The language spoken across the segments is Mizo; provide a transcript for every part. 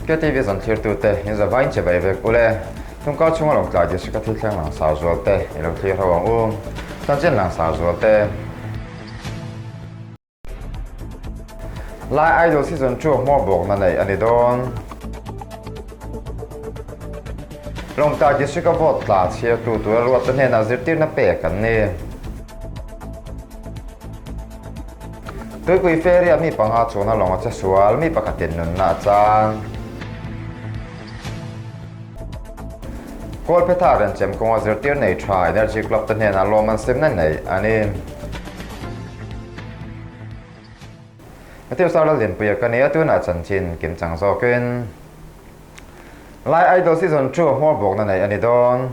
KTV zan thlirtute in zavain che bai vek ule. Tungkar chhunga Lawngtlai District a thil thleng langsar zual te i lo thlir ho ang u. Chanchin langsar zual te. Lai Idol Season 2 hmawr bawkna nei a ni dawn. Lawngtlai District a vote tla chhiartu tura ruatte hnenah zirtirna pek an ni. Tuipui Ferry-ah mi panga chuan a lawng a che sual, mi pakhatin nunna a chan. Kawlphetha renchem kawnga zirtir nei tha Energy Club te hnenah lawm an semna nei a ni. Matthew Sar Lallinpuia ka ni a, tunah chanchin kimchang zawkin Lai Idol Season 2 hmawr bawkna nei a ni dawn.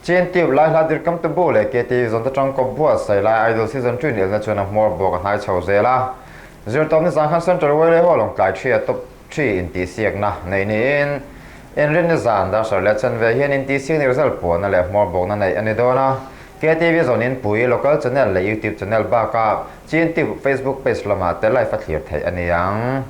Chin Tube Lai Hla Dirkam Tubu leh KTV zawn te tangkawp buatsaih Lai Idol Season 2 inelna chuan a hmawr bawk a hnai chho zel a. Zirtawpni zang khan Central Railway Hall Lawngtlai Ṭhi a Top Ṭhi intihsiakna nei niin Inrinni zan Darhsarh leh Chanve hian intihsiakna result puanna leh hmawr bawkna neih a ni dawn a. KTV zawn inpui, Local Channel leh YouTube Channel bakah Chin Tube Facebook page lamah te live a thlir theih a ni ang.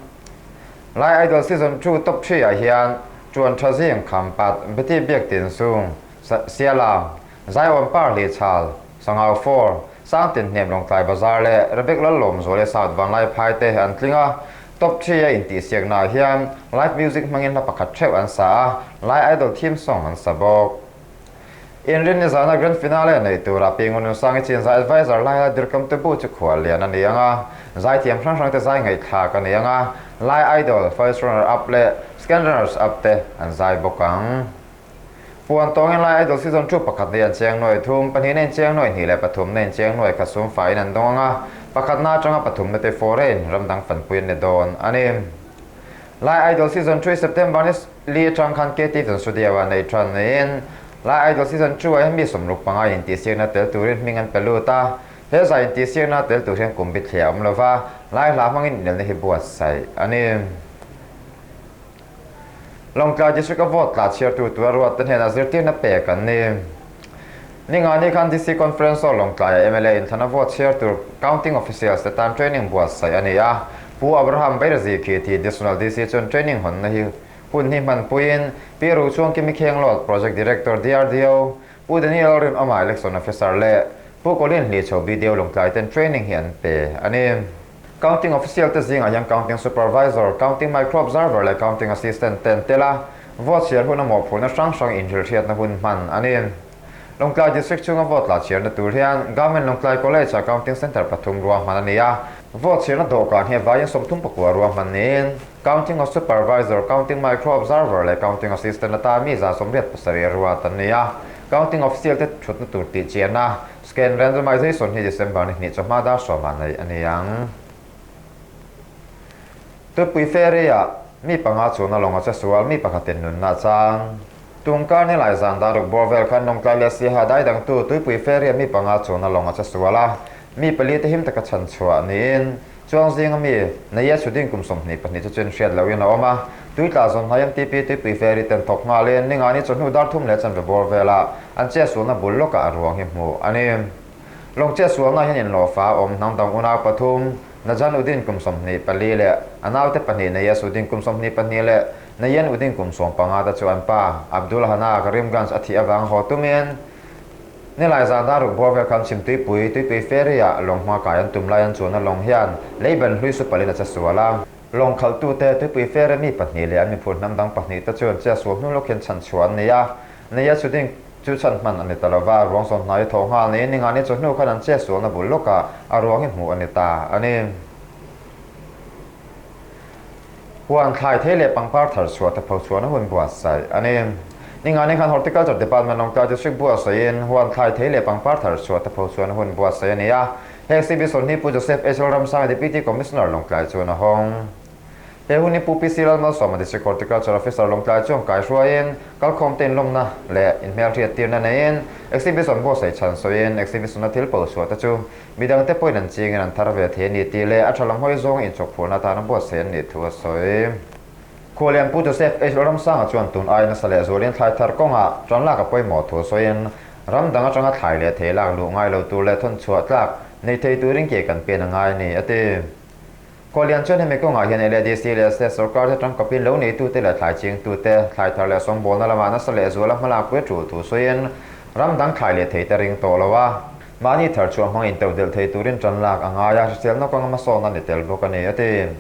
Lai Idol Season 2 Top 3 ah hian Ṭuan Ṭha Zing Khampat, Betty Biak Tin Sung, Sialam, Zaiawm Par Hli Chal, Sangau 4, Sangtin Hnem Lawngtlai Bazar leh Rebek Lallawm Zuale South Vanlai Phai te an tling a. Top 3 a intihsiakna ah hian live music hmangin hla pakhat theuh an sa a, Lai Idol theme song an sa bawk. Inrinni zana Grand Finale nei tura Pi Ngununsangi Chinza Advisor laia dirkam te bu chu khual lian a ni ang a, zaithiam hrang hrang te zai ngaihthlak a ni ang a, Lai Idol, First Runner Up leh Second Runners Up te an zai bawk ang. Puan tawngin Lai Idol Season 2 pakhat na in cheng nuai thum, pahnih na in cheng nuai hnih leh pathum na in cheng nuai khat sum faiin an dawng ang a, pakhatna atanga pathumna te foreign ram dang fanpui an ni dawn a ni. Lai Idol Season 2 September ni Li atang khan KT Zun Studio ah nei tan niin Lai Idol Season 2 ah hian mi 65 in tihsiakna tel turin hming an pe lut a, he zai intihsiakna tel tur hian kum bithliah a awm lova, Lai hla hmangin inelna hi buatsaih a ni. Lawngtlai District a vote tla chhiartu tura ruat te hnenah zirtirna pek an ni. Ningani khan DC Conference Hall Lawngtlaiah mla inthlana vote chhiar tur Counting Officials te tan training buatsaih a ni a. Pu Abraham Bairazi khi thi Additional DC chuan training hawnna hi hun hi hmanpuiin Pi Ruchhuangkimi Khenglawt, Project Director DRDO, Pu Daniel Rinawma Election Officer leh Pu Colin Hlichho BDO Lawngtlai ten training hi an pe a ni. Counting Official te zingah hian Counting Supervisor, Counting Micro Observer leh Counting Assistant te an tel a, vote chhiar huna mawhphurhna hrang hrang inhrilhhriatna hun hman a ni. Lawngtlai District chhunga vote tla chhiarna tur hian Government Lawngtlai College-ah Counting Centre pathum ruahman a ni a, vote chhiarna dawhkan hi vaiin 39 ruahman niin Counting of Supervisor, Counting Micro Observer leh Counting Assistant atan mi 87 ruat an ni a, Counting Official te thutna tur tihchiahna Scan randomization hi December ni hnih chawhma dar sawmah neih a ni ang. Tupui Ferry-ah mi panga chuan a lawng a che sual, mi pakhatin nunna a chang. Tungkar ni lai zan dar ruk bawr vel khan Lawngtlai leh Siaha dai dangtu Tuipui Ferry-ah mi panga chuan a lawng a che sual a, mi pali te him taka chhan chhuah niin Chuang zinga mi Neia Chhuding kum 22 chu chuan hriat lohin a awm a, Tuitla zawn hnai MTP Tuipui Ferry ten thawk nghalin Ningani chawhnu dar thum leh chanve bawr velah an chetsualna bul lawkah a ruang hi hmuh a ni. Lawng chetsualna hian inhlawhfa a awm hnang dang unau pathum, Najan Udin kum 24 leh a naute pahnih Neia Sudin kum 22 leh Neyen Udin kum 15 te chu an pa Abdul Hana Karimganj a thih avang haw tumin Nilai zan dar ruk bawr vel khan chhim tuipui, tuipui ferry-ah lawng hma kai an tum lai an chuan a lawng hian lei ban hlui supalin a che sual a. Lawng khalhtute, tuipui ferry mi pahnih leh an miphur hnam dang pahnih te chuan che sual hnu lawk hian chhan chhuah an ni a. Neia chuding chu chhan hman a ni ta lova, ruang zawn hnai a thaw nghal niin ningani chu hnu khan an che sualna bul lawkah a ruang hi hmuh a ni ta a ni. Huan thlai thei leh pangpar thar chhuah te pho chhuahna hun buatsaih a ni. Ningani khan Horticulture Department Lawngtlai District buatsaihin huan thlai thei leh pangpar thar chhuah te pho chhuahna hun buatsaih a ni a. He exhibition hi Pu Joseph H. Lalramsanga Deputy Commissioner Lawngtlai chuan a hawng. He hun hi Pu PC Lalmalsawma District Horticulture Officer Lawngtlai chuan kaihruaiin kalkhawm te inlawmna leh inhmelhriattirna neiin exhibition buatsaih chhan sawiin exhibition-a thil pho chhuah te chu Midangte pawhin an chingin an thar ve thei a ni tih leh a tha lam hawi zawng inchawkphurna atana buatsaih an nih thu a sawi. Khualian Pu Joseph H. Ramsanga chuan tun ai nasa leh zualin thlai thar kawngah tan lak a pawimawh thu sawiin, ram dang atanga thlai leh thei lak luh ngai lo tur leh thawn chhuah tlak nei thei turin ke kan pen a ngai a ni, a ti. Khuallian chuan hemi kawngah hian LADC leh state sorkar te tangkawpin lo neitute leh thlai chingtute thlai thar leh sawngbawlna lamah nasa lehzuala hmalakpui a tul thu sawiin ram dang thlai leh thei te ring tawh lo a, mahni thar chhuah hmang intodelh thei turin tan lak a ngai a, hriselna kawnga hmasawnna ni tel bawk a ni, a ti.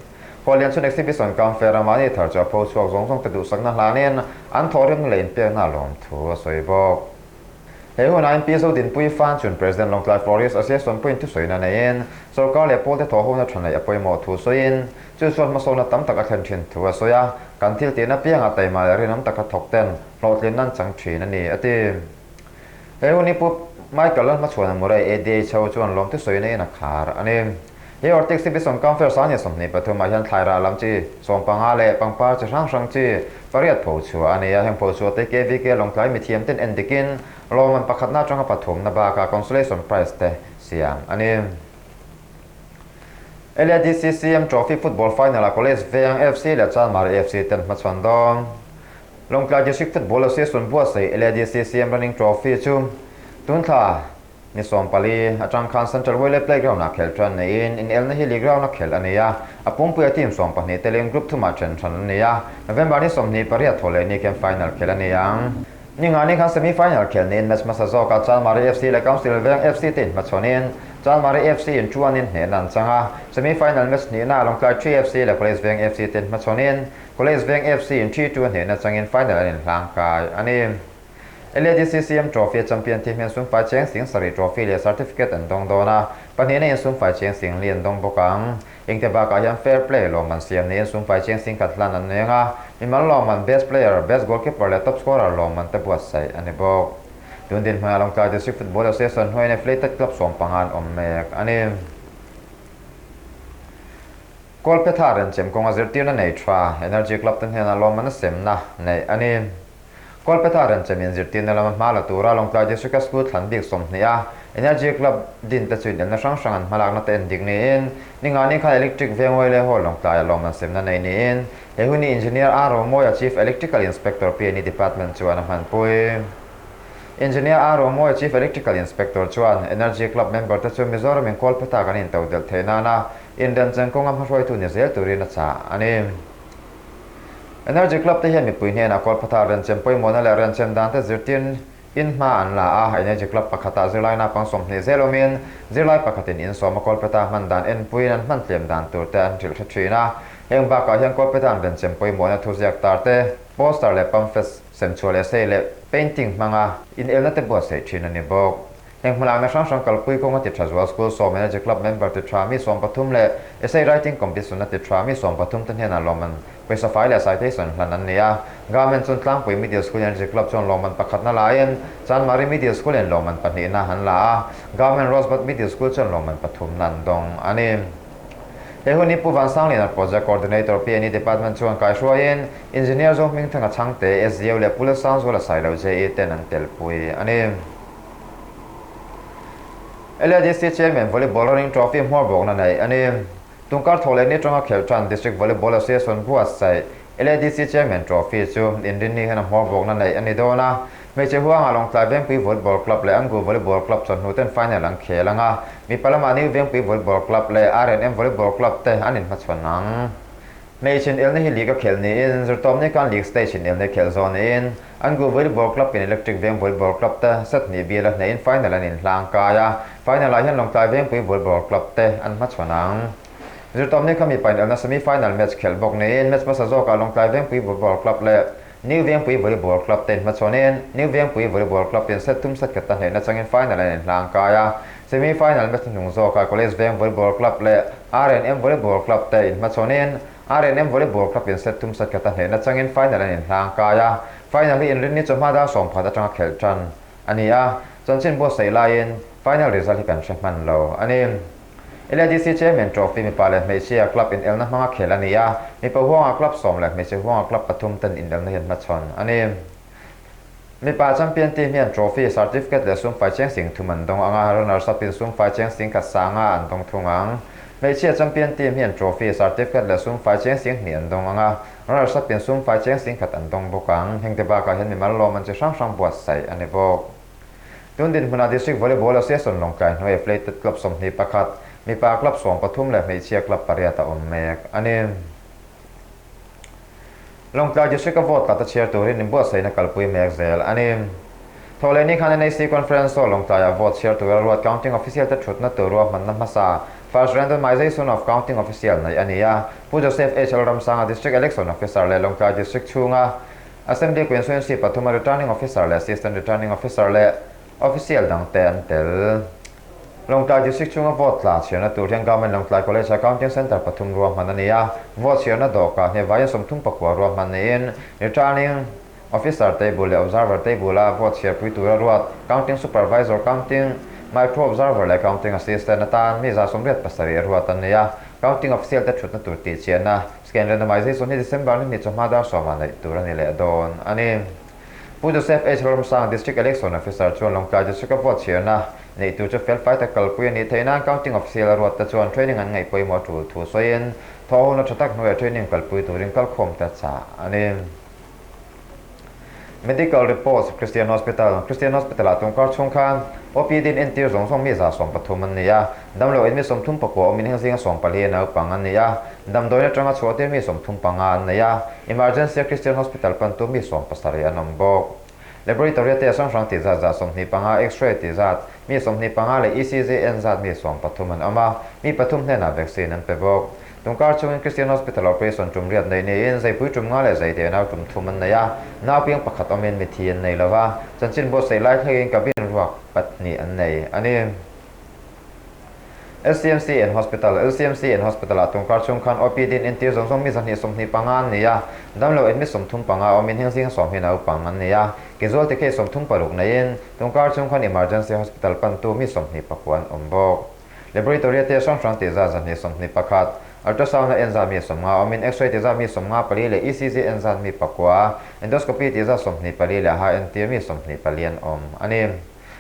Khuallian chuan exhibition kam fair a mahni thar chu a pho chhuak zawng zawng te duhsakna hlanin an thawhrimna leh inpekna a lawm thu a sawi bawk. He hunah MP Zodinpui Fan chuan President Lawngtlai Florist Association pawhin thusawiin a neiin sorkar leh pawlte thawhhona tha neih a pawimawh thu sawiin chu chuan hmasawnna tam tak a thlen thin thu a sawi a, kan thil tihna piangah taima leh rinawm taka thawk ten hlawhtlinna an chang thin a ni, a ti. He hun hi Pu Michael Lalhmachhuana Murray ADHO chuan lawm thusawiin a in a khar a ni. He Horti Exhibition Cum Fair 2023 ah hian thlairah lam chi 15 leh pangpar chi hrang hrang chi pariat pho chhuah a ni a, heng pho chhuah te KVK Lawngtlai mithiam ten en dikin lawmman pakhatna atanga pathumna bakah consolation prize te siam a ni. LADC CM Trophy Football Final ah College Veng FC leh Chanmari FC ten hmachhawn dawn. Lawngtlai District Football Association buatsaih LADC CM Running Trophy chu tun thla Ni 14 atang khan Central Wele Playground-ah khelh tan neiin inelna hi league round-a khelh a ni a, a pumpuia team 12 telin group thumah then hran an ni a, November ni 28 thaw leh ni khian final khelh a ni ang. Ni nga ni khan semi final khelh niin match hmasa zawkah Chanmari FC leh Council Veng FC te inhmachhawnin Chanmari FC in chuanin hnehna an chang a, semi final match hnihnaah Lawngtlai 3 FC leh College Veng FC te inhmachhawnin College Veng FC in 3-2 a hnehna changin final an inhlangkai a ni. LADC CM Trophy a champion team hian sumfai cheng sing sarih trophy leh certificate an dawng dawn a, pahnihna in sumfai cheng sing li an dawng bawk ang. Engte bakah hian fair play lawmman siam niin sumfai cheng sing khat hlan an nei ang a, mimal lawmman best player, best goalkeeper leh top scorer lawmman te buatsaih a ni bawk. Tun dinhmunah Lawngtlai District Football Association hnuaiin affiliated club 15 an awm mek a ni. Kawlphetha renchem kawnga zirtirna nei tha Energy Club te hnenah lawmman a semna neih a ni. Kawlphetha renchem in zirtirna lama hma la tura Lawngtlai District-a school thlan bik 20 a Energy Club din te chu inelna hrang hrang an hmalakna te en dik niin ningani khan Electric Vengwai leh Hall Lawngtlaiah lawmman semna nei niin he hun hi Engineer R Romawia Chief Electrical Inspector PNE Department chuan a hmanpui. Engineer R Romawia Chief Electrical Inspector chuan Energy Club member te chu Mizoram in Kawlphetha kan intodelh theih nana inrenchem kawnga hmahruaitu ni zel turin a chah a ni. Energy Club te hian mipui hnenah Kawlphatha renchem pawimawhna leh renchem dan te zirtir in hma an la a, Energy Club pakhatah zirlai naupang 20 zel awmin zirlai pakhatin in sawma Kawlphatha hman dan enpuiin an hman tlem dan tur te an hrilh hre thin a. Heng bakah hian Kawlphatha an renchem pawimawhna thuziak tar te, poster leh pamphlets semchhuah leh sei leh painting hmanga inelna te buatsaih thin a ni bawk. Heng hmalakna hrang hrang kalpui kawnga ti tha zual School 10 Energy Club member ti tha mi 13 leh essay writing competition a ti tha mi 13 te hnenah lawmman pawisa fai leh citation hlan an ni a. Government chuan Tlangpui Middle School Energy Club chuan lawmman pakhatna laiin Chanmari Middle School in lawmman pahnihna an la a, Government Rosebud Middle School chuan lawmman pathumna an dawng a ni. He hun hi Pu Vansangliana Project Coordinator PNE Department chuan kaihruaiin Engineer Zohmingthanga Chhangte, SDO leh Pu Lalsangzuala Sailo JE ten an telpui a ni. LADC Chairman Volleyball Running Trophy hmuar bawkna nei a ni. Tungkar thaw leh ni atanga khelh tan District Volleyball Association buatsaih LADC Chairman Trophy chu inrinni hian a hmuar bawkna neih a ni dawn a. Hmeichhe huangah Lawngtlai Vengpui Volleyball Club leh Angu Volleyball Club chawhnu ten final an khel ang a, mipa lamah New Vengpui Volleyball Club leh R&M Volleyball Club te an inhmachhawn ang. Hmeichhe inelna hi league a khelh niin zirtawpni khan league stage inelna khelh zawh niin Angu Volleyball Club in Electric Veng Volleyball Club te set hnih bial a hnehin final an inhlang kai a, final ah hian Lawngtlai Vengpui Volleyball Club te an hmachhawn ang. Zirtawpni kha mipa inelna semi final match khelh bawk niin match hmasa zawkah Lawngtlai Vengpui Volleyball Club leh New Vengpui Volleyball Club te inhmachhawnin New Vengpui Volleyball Club in set thum set khat a hnehna changin final an inhlang kai a, semi final match hnung zawkah College Veng Volleyball Club leh R&M Volleyball Club te inhmachhawnin R&M Volleyball Club in set thum set khat a hnehna changin final an inhlang kai a, final hi inrinni chawhma dar 11 atanga khelh tan a ni a, chanchin buatsaih laiin final result hi kan hre hman lo a ni. LADC Chairman Trophy mipa leh hmeichhia club inelna hmanga khel a ni a, mipa huanga club 10 leh hmeichhe huanga club pathum ten inelna hian hmachhawn a ni. Mipa champion team hian trophy, certificate leh sumfai cheng sing thum an dawng ang a, runners up in sumfai cheng sing khat sanga an dawng thung ang. Hmeichhia champion team hian trophy, certificate leh sumfai cheng sing hnih an dawng ang a, runners up in sumfai cheng sing khat an dawng bawk ang. Hengte bakah hian mimal lawm an chi hrang hrang buatsaih a ni bawk. Tun dinhmunah District Volleyball Association Lawngtlai hnuai affiliated club 21, Mipa club 13 leh hmeichhia club 8 a awm mek a ni. Lawngtlai District-a vote tla te chhiar turin inbuatsaihna kalpui mek zel a ni. Thawhlehni khan NAC Conference Hall Lawngtlaiah vote chhiar tura ruat counting official te thutna tur ruahmanna hmasa First Randomization of Counting Official neih a ni a. Pu Joseph H. Lalramsanga District Election Officer leh Lawngtlai District chhunga Assembly Constituency pathuma Returning Officer leh Assistant Returning Officer leh Official dangte an tel. Lawngtlai District chhunga vote tla chhiarna tur hian Government Lawngtlai College ah Counting Centre pathum ruahman a ni a, vote chhiarna dawhkah hne vaiin 39 ruahman niin Returning Officer table leh Observer table a vote chhiarpui tura ruat Counting Supervisor, Counting Micro Observer leh Counting Assistant atan mi 87 ruat an ni a, Counting Official te thutna tur tihchiahna Scan Randomization hi December ni hnih chawhma dar 10 ah neih tur a ni leh dawn a ni. Pu Joseph H. Lalramsang, District Election Officer chuan Lawngtlai District-a vote chhiarna neih tur chu felfai tak kalpui a nih theih nan Counting Official a ruat te chuan training an ngaih pawimawh a tul thu sawiin thawhhona tha tak hnuaiah training kalpui turin kalkhawm te a chah a ni. Medical Reports, Christian Hospital, Christian Hospital-ah tungkar chhung khan OPD in entir zawng zawng mi 130 an ni a, damlo in mi 39 awmin heng zinga 14 naupang an ni a, damdawiin atanga chhuahtir mi 35 an nei a, Emergency-a Christian Hospital pantu mi 17 an awm bawk. Laboratory-a test hrang hrang tih zat 25, X-ray tih zat mi 25 leh ECG en zat mi 13 an awm a, mi pathum hnenah vaccine an pe bawk. Tungkar chungin Christian Hospital operation tum riat nei niin zaipui tum nga leh zai te nau tum thum an nei a, nau piang pakhat awmin mithi an nei lova, chanchin buatsaih lai thlengin cabin ruak pahnih an nei a ni. LCMC and Hospital, LCMC and Hospital-ah tungkar chhung khan OPD in entir zawng zawng mi 125 an ni a, damlo in mi 35 awmin heng zinga 10 hi naupang an ni a, casualty case 36 neiin tungkar chhung khan Emergency Hospital pantu mi 29 an awm bawk. Laboratory-a test hrang hrang tih zat 121, ultrasound-a en zat mi 50 awmin X-ray tih zat mi 54 leh ECG en zat mi 9, endoscopy tih zat 24 leh ha entir mi 24 an awm a ni.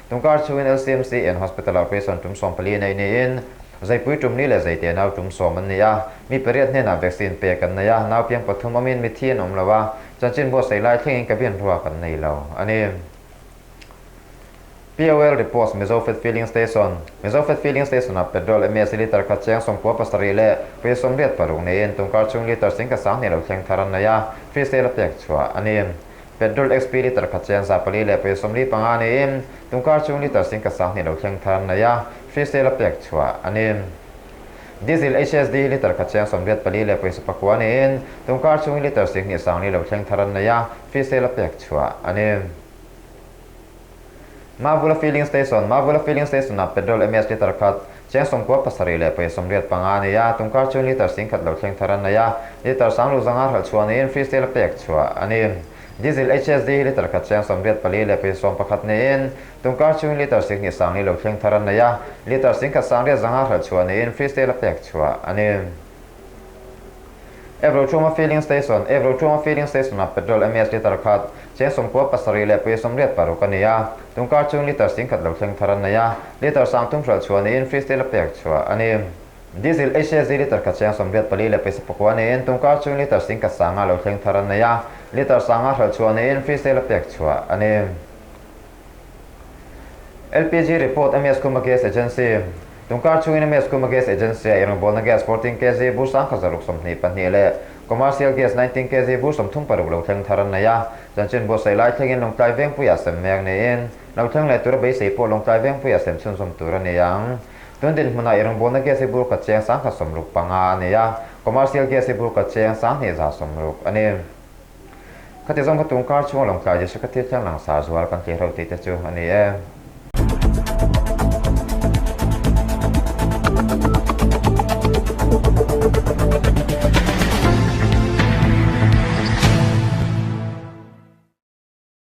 Tungkar chhungin LCMC en Hospital-ah operation tum 14 neih niin zaipui tum li leh zaite nau tum 10 an ni a, mi pariat hnenah vaccine pek an nei a, nau piang pathum awmin mithi an awm lo a, chanchin buatsaih lai thlengin cabin ruak an nei lo a ni. POL Reports Mizofed Filling Station, Mizofed Filling Station-ah petrol MS litre khat cheng 97 leh pawisa 86 neiin tungkar chhung litre 10,000 lo thleng thar an nei a, free sale a pek chhuah a ni. Petrol XP litre khat cheng 400 leh pawisa 45 neiin tungkar chhung litre 10,000 lo thleng thar an nei a, free sale a pek chhuah a ni. Diesel HSD litre khat cheng 84 leh pawisa 9 neiin tungkar chhung litre 2,000 lo thleng thar an nei a, free sale a pek chhuah a ni. Mavula Filling Station, Mavula Filling Station-ah petrol MS litre khat cheng 97 leh pawisa 85 a nei a, tungkar chhung litre 10,000 lo thleng thar an nei a, litre sang lu zanga hralh chhuah niin free sale a pek chhuah a ni. Diesel HSD hi litre khat cheng 84 leh pawisa 11 niin tungkar chhung litre 2,000 lo thleng thar an nei a, litre 10,000 zanga hralh chhuah niin free sale a pek chhuah a ni. Evrochhunga Filling Station, Evrochhunga Filling Station-ah petrol MS litre khat cheng 97 leh pawisa 86 a ni a, tungkar chhung litre 10,000 lo thleng thar an nei a, litre 3,000 hralh chhuah niin free sale a pek chhuah a ni. Diesel HSD litre khat cheng 84 leh pawisa 9 niin tungkar chhung litre 10,000 lo thleng thar an nei a, litre 5,000 hralh chhuah niin free sale a pek chhuah a ni. LPG Report MS Khuma Gas Agency, Tungkar chhungin MS Khuma Gas Agency-a eirawngbawl gas 14 kg bur 1122 leh Commercial Gas 19 kg bur 36 lo thleng thar an nei a, chanchin buatsaih lai thlengin Lawngtlai Vengpuia sem mek niin lo thleng leh tura beisei pawh Lawngtlai Vengpuia sem chhunzawm tur a ni ang. Tun dinhmunah eirawngbawl gas hi bur khat cheng 1165 a ni a, Commercial Gas hi bur khat cheng 2160 a ni. Khati zawng kha tungkar chhunga Lawngtlai District-a thil thleng langsar zual kan tih ro tih te chu a ni e.